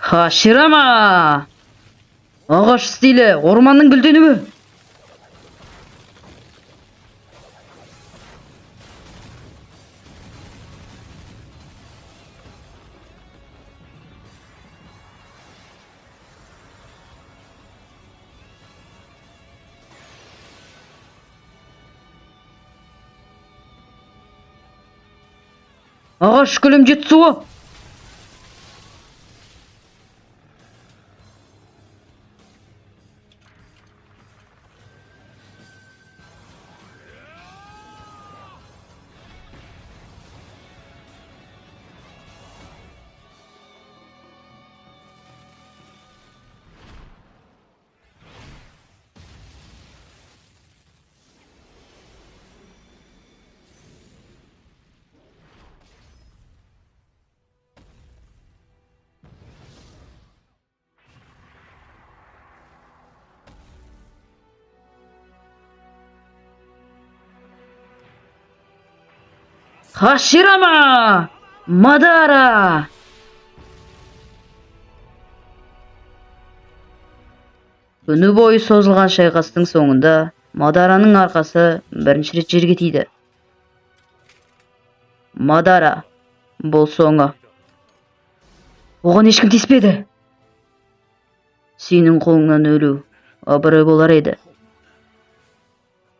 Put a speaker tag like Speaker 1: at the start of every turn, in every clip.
Speaker 1: Хаширама! Ағаш стилі, орманның гүлденуі. Ағаш көлем жетісуы. Хаширама! Мадара! Күні бойы созылған шайқастың соңында Мадараның арқасы бірінші рет жерге тиді. Мадара, бұл соңы. Оған ешкім тиіспеді. Сенің қолыңнан өлу абырой болар еді.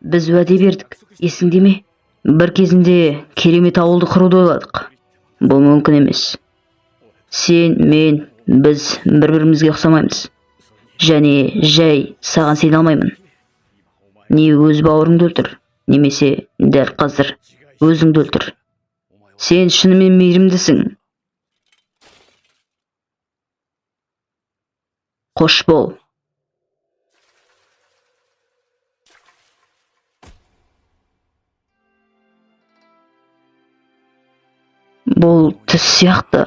Speaker 1: Біз уәде бердік, есіңде ме? Бір кезінде керемет ауылды құруды ойладық. Бұл мүмкін емес. Сен, мен, біз бір-бірімізге ұқсамаймыз. Және жай саған сене алмаймын. Не өз бауырыңды өлтір, немесе дәл қазір өзіңді өлтір. Сен шынымен мейірімдісің. Қош бол. Бұл түс сияқты.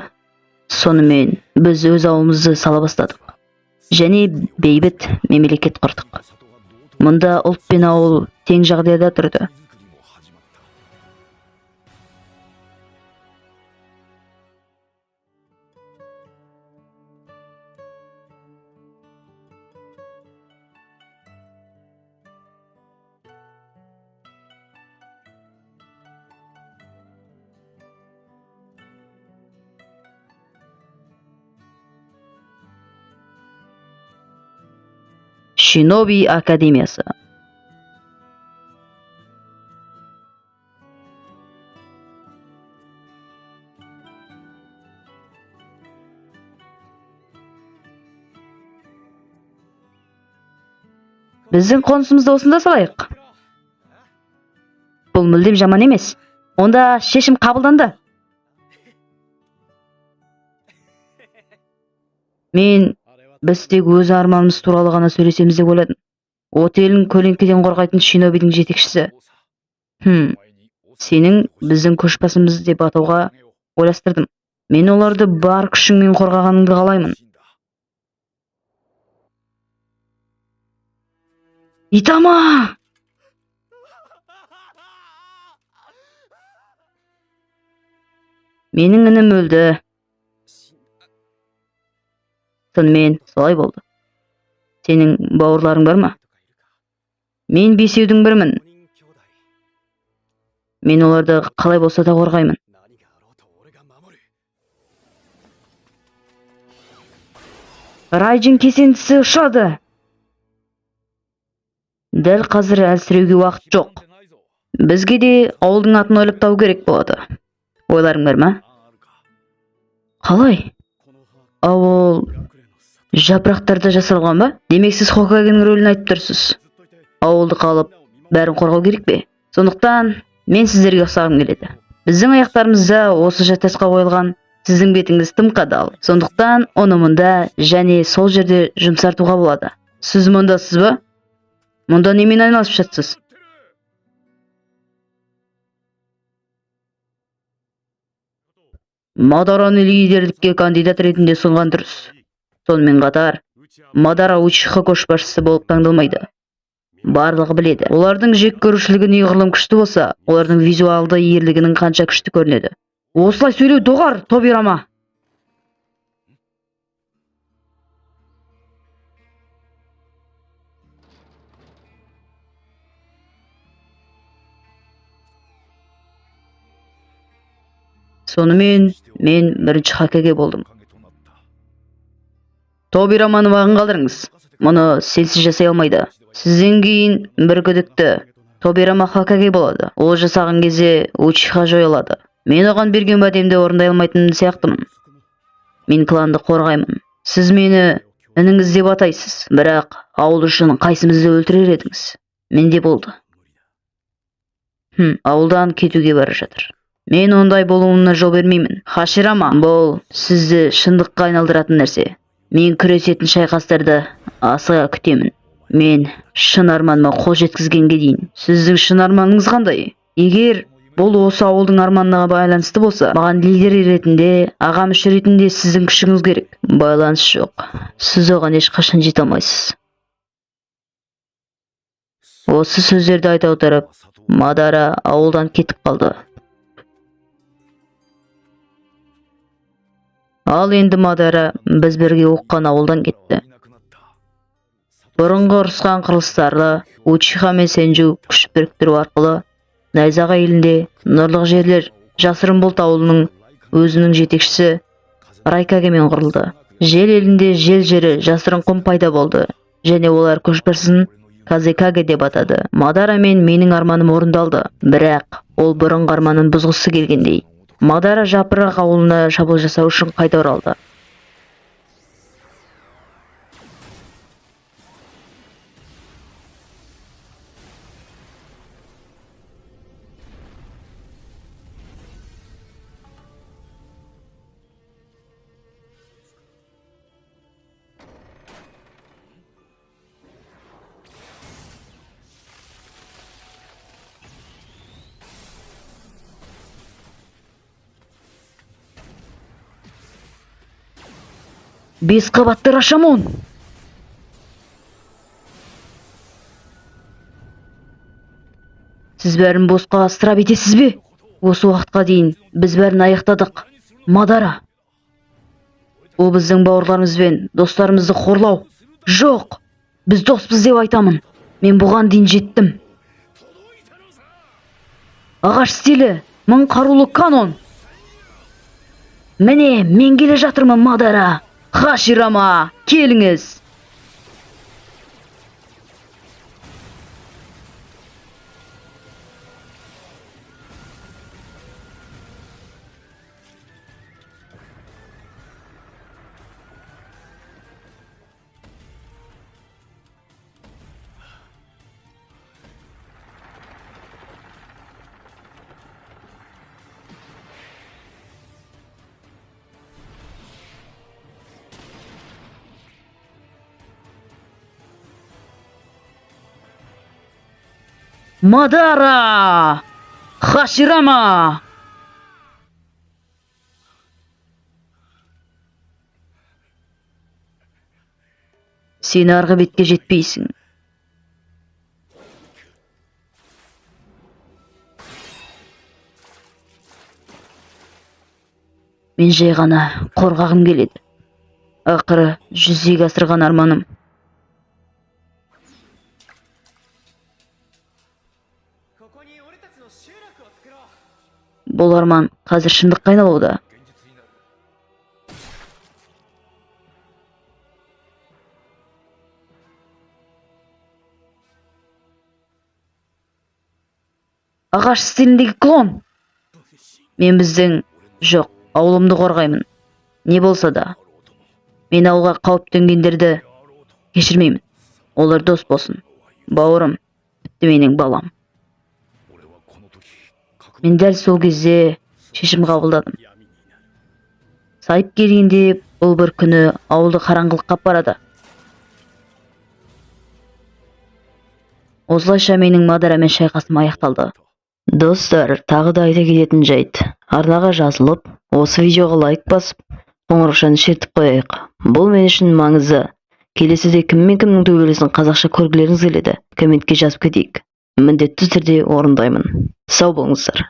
Speaker 1: Сонымен біз өз ауылымызды сала бастадық. Және бейбіт мемлекет құрдық. Мұнда ұлт пен ауыл тең жағдайда тұрды. Шиноби Академиясы. Біздің қонысымызды осында салайық. Бұл мүлдем жаман емес. Онда шешім қабылданды. Мен біз тек өз арманымыз туралы ғана сөйлесеміз деп ойладым. Отелін көлеңкеден қорғайтын шинобидің жетекшісі. Сенің біздің көшбасымыз деп атауға ойластырдым. Мен оларды бар күшіңмен қорғағаныңды қалаймын. Итама! Менің інім өлді. Сонымен солай болды. Сенің бауырларың бар ма? Мен бесеудің бірімін. Мен оларды қалай болса да қорғаймын. Райджин кесендісі ұшады. Дәл қазір әлсіреуге уақыт жоқ. Бізге де ауылдың атын ойлап табу керек болады. Ойларың бар ма? Қалай? Ауыл жапырақтарда жасалған ба? Демек сіз Хокагенің рөлін айтып тұрсыз. Ауылды қалып, бәрін қорғау керек пе? Сондықтан мен сіздерге ұқсағым келеді. Біздің аяқтарымызда осы жартасқа қойылған сіздің бетіңіз тым қадал. Сондықтан оны мұнда және сол жерде жұмсартуға болады. Сіз мұндасыз ба? Мұнда немен айналысып жатсыз? Мадараны лидерлікке кандидат ретінде ұсынған дұрыс. Сонымен қатар, Мадара Учиха көшбасшысы болып таңдалмайды. Барлығы біледі. Олардың жек көрушілігі неғұрлым күшті болса, олардың визуалды ерлігінің қанша күшті көрінеді. Осылай сөйлеу доғар, Тобирама. Сонымен мен бірінші Хокаге болдым. Тобираманы маған қалдырыңыз. Мұны сенсіз жасай алмайды. Сізден кейін бір күдікті Тобирама Хокаге болады. Ол жасаған кезде Учиха жойылады. Мен оған берген уәдемді орындай алмайтын сияқтымын. Мен кланды қорғаймын. Сіз мені ініңіз деп атайсыз, бірақ ауыл үшін қайсымызды өлтірер едіңіз? Менде болды. Ауылдан кетуге бара жатыр. Мен ондай болуына жол бермеймін. Хаширама, бұл сізді шындыққа айналдыратын нәрсе. Мен күресетін шайқастарды асыға күтемін. Мен шын арманыма қол жеткізгенге дейін. Сіздің шын арманыңыз қандай? Егер бұл осы ауылдың арманына байланысты болса, маған лидер ретінде, аға мүше ретінде сіздің күшіңіз керек. Байланыс жоқ. Сіз оған ешқашан жете алмайсыз. Осы сөздерді айта отырып, Мадара ауылдан кетіп қалды. Ал енді Мадара біз бірге оқыған ауылдан кетті. Бұрынғы ұрысқан қырылыстарды Учиха мен Сенджу күш біріктіру арқылы Найзағай елінде нұрлық жерлер жасырын бұлт ауылының өзінің жетекшісі Райкагемен құрылды. Жел елінде жел жері жасырын құм пайда болды және олар көшбасшысын Казекаге деп атады. Мадара мен менің арманым орындалды, бірақ ол бұрынғы арманын бұзғысы келгендей. Мадара жапырақ ауылына шабуыл жасау үшін қайта оралды. Бес қабатты Рашамон! Сіз бәрін босқа ысырап етесіз бе? Осы уақытқа дейін біз бәрін аяқтадық. Мадара. Ол біздің бауырларымыз бен достарымызды қорлау. Жоқ, біз доспыз деп айтамын. Мен бұған дейін жеттім. Ағаш стилі, мың қарулы канон. Міне, мен келе жатырмын, Мадара. Хаширама, келіңіз. Мадара! Хаширама! Сен арғы бетке жетпейсің. Мен жай ғана қорғағым келеді. Ақыры жүзеге асырған арманым. Бұл арман қазір шындыққа айналуда. Ағаш стиліндегі клон. Мен біздің жоқ, ауылымды қорғаймын. Не болса да. Мен ауылға қауіп төнгендерді кешірмеймін. Олар дос болсын. Бауырым, тіпті менің балам. Мен дәл сол кезде шешім қабылдадым. Сайып келгенде бұл бір күні ауылды қараңғылыққа апарады. Осылайша менің Мадарамен шайқасым аяқталды. Достар, тағы да айта кететін жайт. Арнаға жазылып, осы видеоға лайк басып, қоңыраушаны шертіп қояйық. Бұл мен үшін маңызды. Келесіде кім мен кімнің төбелесін қазақша көргілеріңіз келеді, комментке жазып кетейік. Міндетті түрде орындаймын. Сау болыңыздар.